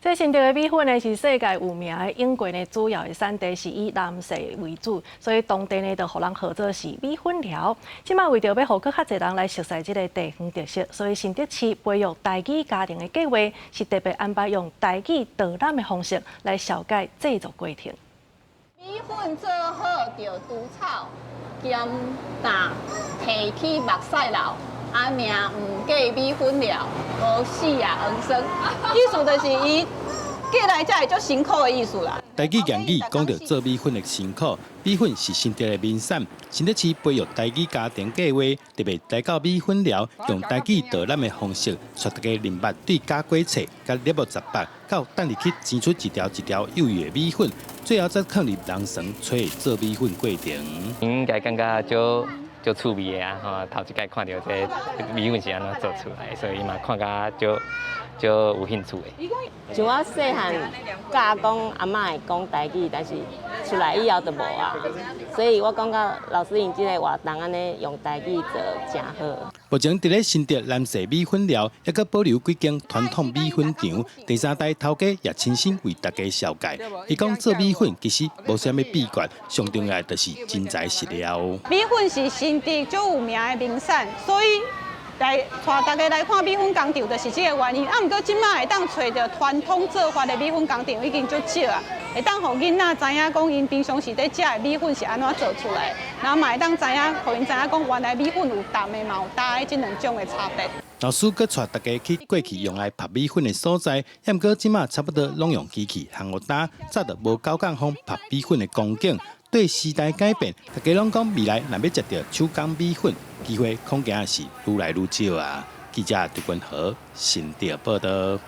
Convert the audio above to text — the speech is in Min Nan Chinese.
這新竹的米粉呢，是世界有名的，永過呢主要的產地是以南勢為主，所以當地呢就予人號做是米粉寮。這馬為著欲予閣較濟人來熟似這个地方特色，所以新竹市培育台語家庭的計劃是特別安排用台語導覽的方式來紹介製作過程。米粉做好著除草兼打提起目屎流，啊命毋過米粉寮，無死啊黃酸。意思就是伊過來才會足辛苦的意思啦。台語諺語講著做米粉的辛苦，米粉是新竹的名產。新竹市培育台語家庭計劃，特別來到米粉寮，用台語導覽的方式，帶大家認捌對絞果切、佮捏18，到等入去煎出一條一條幼幼的米粉，最後再囥入礱床吹做米粉過程。應該感覺足足趣味的啊！吼，頭一擺看著這米粉是按怎做出來，所以嘛看甲足足有興趣的。像我細漢教講阿嬤會講台語，但是出來以後就無啊，所以我感覺老師𪜶這个活動按呢用台語做誠好。目前佇咧新竹南勢米粉寮，猶閣保留幾間傳統米粉廠，第三代頭家也親身為大家紹介。伊講做米粉其實無啥物秘訣，上重要的就是真材實料。米粉是新竹足有名的名產，所以來帶大家來看米粉工廠，就是這个原因。啊，毋過這馬會當揣著傳統做法的米粉工廠已經足少啊，會當予囡仔知影講𪜶平常時咧食的米粉是按怎做出來，然後嘛會當知影，予𪜶知影講原來米粉有淡的嘛有焦的這兩種的差別。老師閣帶大家去過去用來曝米粉的所在，毋過這馬差不多攏用機器烘予焦，早就無狗工風曝米粉的光景。對時代改變，大家攏講未來若欲食著手工米粉，機會恐驚是愈來愈少啊！記者陳君和新竹報導。